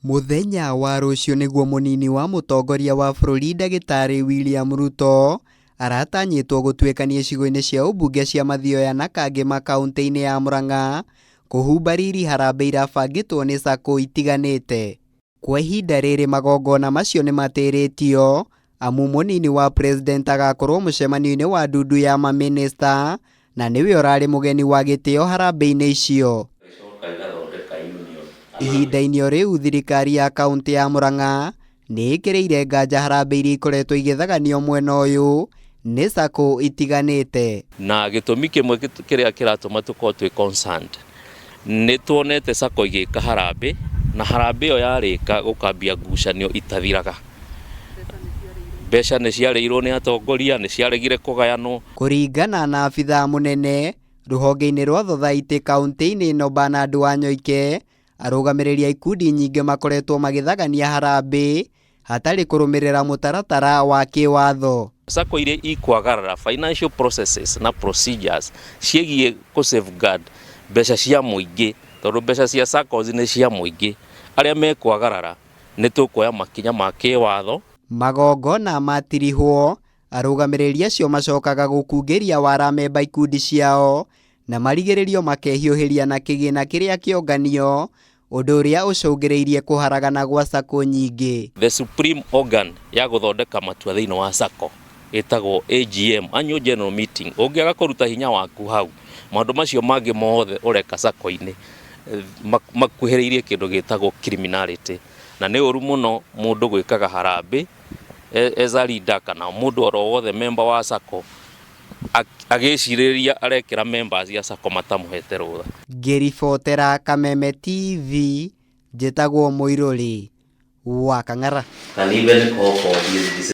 Mũthenya wa rũciũ nĩguo mũnini wa mũtongoria wa bũrũri ndagĩtarĩ William Ruto aratanyĩtwo gũtuĩkania icigo-inĩ cia ũmbunge cia Mathioya na Kangema kaunti-inĩ ya Murang'a kũhumba riri harambee irabangĩtwo nĩ sacco itiganĩte. Kwa ihinda rĩrĩ magongona macio nĩmatĩrĩtio amu mũnini wa president agakorwo mũcemanio-inĩ wa ndundu ya mamĩnĩsta na nĩwe ũrarĩ mũgeni wa gĩtĩo harambee-inĩ icio. Ihinda-inĩ o rĩu thirikari ya kaunti ya Murang'a nĩ ĩkĩrĩire nganja harambee iria ikoretwo igĩthaganio mwena ũyũ nĩ sacco itiganĩte. Na gĩtũmi kĩmwe kĩrĩa kĩratũma tũkorwo twĩ concerned nĩ tuonete sacco igĩka harambee na harambee ĩyo yarĩka gũkambia ngucanio itathiraga. Mbeca nĩ ciarĩirwo nĩ atongoria, nĩ ciaregire kũgayanwo. Kũringana na abithaa mũnene rũhonge-inĩ rwa thothaitĩ kaunti-inĩ ĩno Bernard Wanyoike, arũgamĩrĩri a ikundi nyingĩ makoretwo magĩthagania harambee hatarĩ kũrũmĩrĩra mũtaratara wa kĩwatho. Sacco iria ikwagarara financial processes na procedures ciĩgiĩ kũ safeguard mbeca cia mũingĩ, tondũ mbeca cia saccos nĩ cia mũingĩ, arĩa mekwagarara nĩ tũkuoya makinya ma kĩwatho. Magongona matirihwo, arũgamĩrĩri acio macokaga gũkungĩria wara memba ikundi ciao na marigĩrĩrio makehiũhĩria na kĩgĩna kĩrĩa kĩonganio, ũndũ ũrĩa ũcũngĩrĩirie kũharagana gwa sacco nyingĩ. The supreme organ ya gũthondeka matua thĩinĩ wa sacco ĩtagwo AGM, annual general meeting. Ũngĩaga kũruta hinya waku hau, maũndũ macio mangĩ mothe ũreka sacco-inĩ makuhĩrĩirie kĩndũ gĩtagwo criminality. Na nĩ ũru mũno mũndũ gwĩkaga harambee as a leader kana mũndũ oro wothe member wa sacco agĩcirĩria arekĩra members a sacco matamũhete rũtha. Ngĩribotera Kameme TV, njĩtagwo Mũirũrĩ wa Kang'ara. Can even call for this.